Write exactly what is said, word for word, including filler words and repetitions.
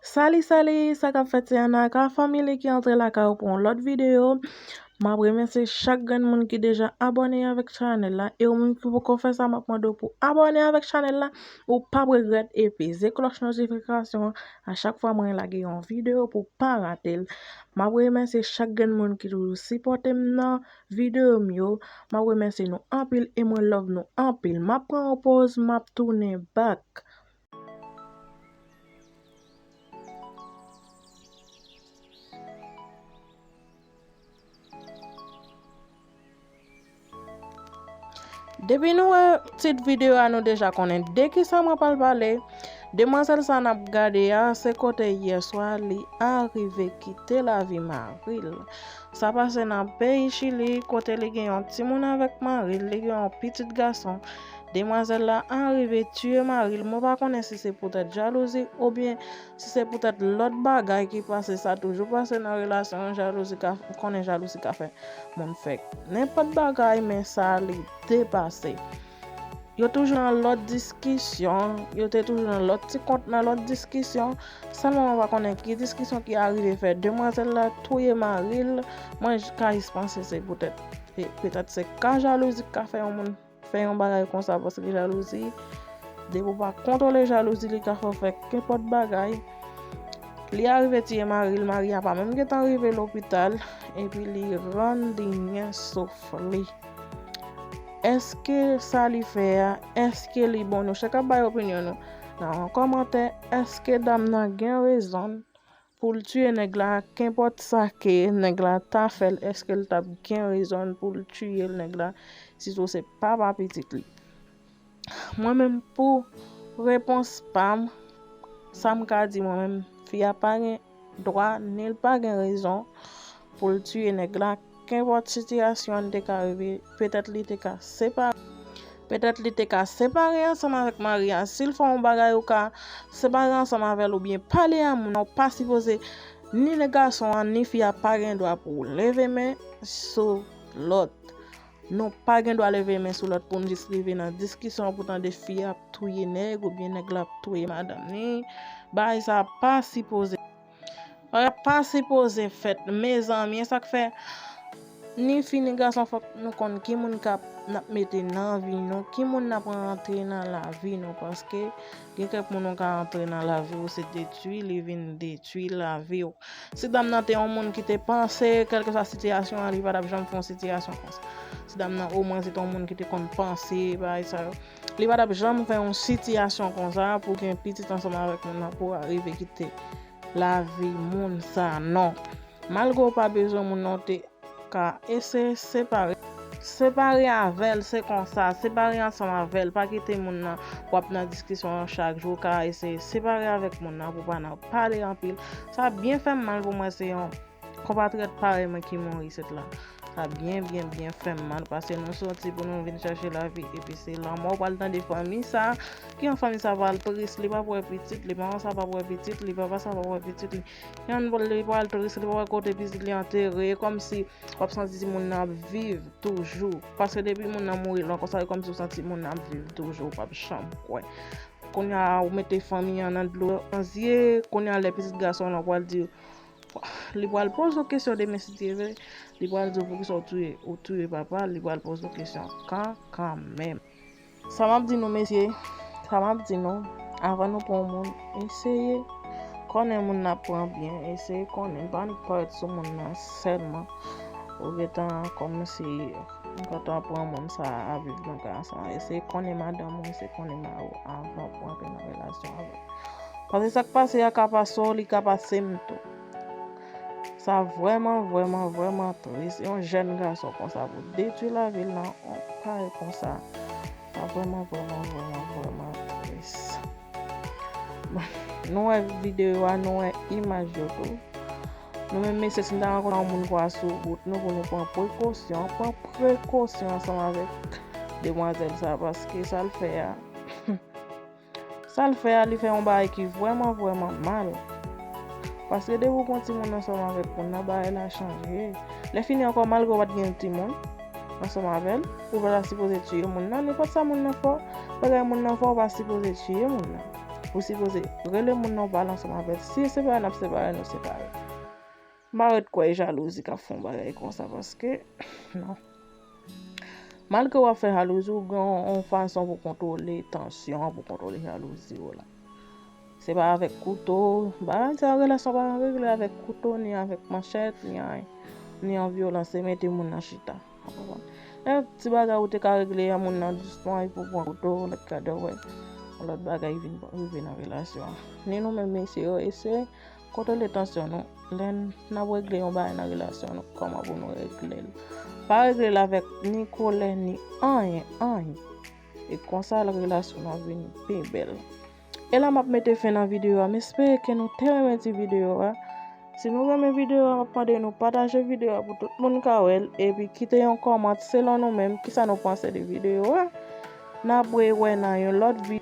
Sali, sali, sa k ap fèt? Se Anaka Family ki antre lakay ou pou yon lòt videyo. M ap remèsye chak grenn moun ki deja abòne avèk chanèl la. E ou menm ki poko fè sa, m ap mande w pou abòne avèk chanèl la. Ou p ap regrèt e peze klòch notifikasyon an. A chak fwa mwen lage yon videyo pou w pa rate l. M ap remèsye chak grenn moun ki toujou sipòte m nan videyo m yo. M ap remèsye nou anpil e mwen love nou anpil. M ap pran yon poz, m ap tounen back. Depi nou wè tit videyo a, nou deja konnen de kisa mwen pral pale. Demwazèl sa n ap gade a, se kote yèswa li arive kite lavi mari l. Sa pase nan peyi Chili, kote li gen yon timoun avèk mari l, li gen yon pitit gason. Demwazèl la arive tiye mari l. Mwen pa konnen si se poutèt jalouzi oubyen si se poutèt lòt bagay ki pase. Sa toujou pase nan relasyon, jalouzi ka, ou konnen jalouzi ka fè moun fè nenpòt bagay, men sa li depase. Yo toujou nan lòt diskisyon, yo te toujou nan lòt ti kont, nan lòt diskisyon. Sèlman mwen pa konnen ki diskisyon ki arive fè demwazèl la touye mari l. Mwen j-, ka jis panse se poutèt, e petèt se ka jalouzi k ka fè yon moun fè yon bagay konsa, paske jalouzi, depi w pa kontwole jalouzi, li ka fè w fè kenpòt bagay. Li arive tiye mari l, mari a pa menm gentan rive lopital, epi li rann li nyen souf li. Èske sa li fè a, èske li bon? Nou chak ap bay opinyon nou nan yon kòmantè. Èske dam nan gen rezon pou l tiye nèg la? Kenpòt sa ke nèg la ta fè l, èske l t ap gen rezon pou l tiye l, nèg la, sitou se papa pitit li? Mwen menm, pou repons pa m, sa m ka di, mwen menm, fi a pa gen dwa, ni l pa gen rezon pou l tiye nèg la. Kenpòt sitiyasyon an te ka rive, petèt li te ka separe, petèt li te ka separe ansanm avèk mari a. Si l fè yon bagay, ou ka separe ansanm avè l oubyen pale a moun nan. Ou pa sipoze, ni nèg gason an, ni fi a pa gen dwa pou w leve men sou lòt. Nou pa gen dwa leve men sou lòt pou n jis rive nan diskisyon pou tande fi a ap touye nèg oubyen nèg la ap touye madanm ni. Bagay sa pa sipoze. Bagay pa sipoze fèt, mezanmi. E sa k fè, ni fi ni gason, fòk nou konn ki moun k ap, n ap mete nan vi nou, ki moun n ap rantre nan lavi nou, paske gen kèk moun ou ka rantre nan lavi w, se detwi li vin detwi lavi w. Si dam nan te yon moun ki te panse, kèlkeswa sitiyasyon an, li pa t ap janm fè yon sitiyasyon konsa. Si dam nan omwen se te yon moun ki te konn panse, bagay sa yo, li pa t ap janm fè yon sitiyasyon konsa pou gen pitit ansanm avèk moun nan pou arive kite lavi moun sa, non. Malgre w pa bezwen moun nan, w te ka eseye separe. Separe avè l, se konsa. Separe ansanm avè l. Pa kite moun nan w ap nan diskisyon an chak jou. W ka eseye separe avèk moun nan pou w pa nan pale anpil. Sa byen fè m mal pou mwen se yon konpatriyòt parèy mwen ki mouri isit la. Sa byen, byen, byen fè m mal, paske nou soti pou nou vin chèche lavi, epi se lanmò. W pral tande fanmi sa, ki yon fanmi sa pral tris, li p ap wè pitit li, manman sa p ap wè pitit li, papa sa p ap wè pitit li. Yon, li pral tris, li p ap wè kote pitit li antere, e kòmsi w ap santi timoun nan ap viv toujou. Paske depi moun nan mouri lwen konsa, e kòmsi w santi moun nan ap viv toujou, w p ap janm kwè. Kounye a, ou mete fanmi an nan dlo nan zye, kounye a, lè pitit gason lan pral di, li pral poze w kesyon demen si Dye vle, li pral di w poukisa w touye, ou touye papa, li pral poze w kesyon kan, kanmenm. Sa m ap di nou, mesye, sa m ap di nou, avan nou pran yon moun, eseye konnen moun n ap pran byen, eseye konnen, pa annik parèt sou moun nan sèlman. Ou gentan kòmanse, ou gentan pran moun sa a ap viv nan kay sa a. Eseye konnen madanm ou, eseye konnen mari w avan pou antre nan relasyon avè l. Paske sa k pase a ka pase w, li ka pase m tou. Sa vrèman, vrèman, vrèman tris. Yon jèn gason konsa pou detwi lavi l nan yon kay konsa. Sa vrèman, vrèman, vrèman, vrèman tris. Bon, nou wè videyo a, nou wè imaj yo tou. Nou menm mesye, si n ta rankontre yon moun konsa sou wout nou, pou nou pran prekosyon, pran prekosyon ansanm avèk demwazèl sa, paske sa l fè a, sa l fè a, li fè yon bagay ki vrèman, vrèman mal. Paske depi w pran timoun ansanm avèk moun nan, bagay la chanje. Lè fini ankò, malgre w pa t gen timoun ansanm avè l, ou pa ta sipoze tiye moun nan. Nenpòt sa moun nan fè w, bagay moun nan fè w, ou pa sipoze tiye moun nan. Ou sipoze rele moun nan, pale ansanm avè l. Si separe n ap separe, nou separe. M pa ret kwè e jalouzi k ap fè yon bagay konsa, paske non. Malgre w ap fè jalouzi, ou gen yon, yon fason pou kontwole tansyon an, pou kontwole jalouzi w la. Se pa avèk kouto. Bagay sa, relasyon pa regle avèk kouto, ni avèk manchèt, ni an, ni an vyolans. Se mete moun nan chita. Ou konprann? Lè ti bagay ou te ka regle a moun nan dousman, epi w pran kouto, lòt kadè wè yon lòt bagay vin rive nan relasyon an. Ni nou menm mesye yo, eseye kontwole tansyon nou. Lè n ap regle yon bagay nan relasyon nou, kòman pou nou regle l? Pa regle l avèk ni kòlè, ni anyen, anyen. E konsa, relasyon nou ap vin pi bèl. E la m ap mete fen nan videyo a. M espere ke nou te renmen ti videyo a. Si nou renmen videyo a, m ap mande nou pataje videyo a pou tout moun ka wè l. Epi kite yon kòmantè selon nou menm, kisa nou panse de videyo a. N ap rewè nan yon lòt videyo.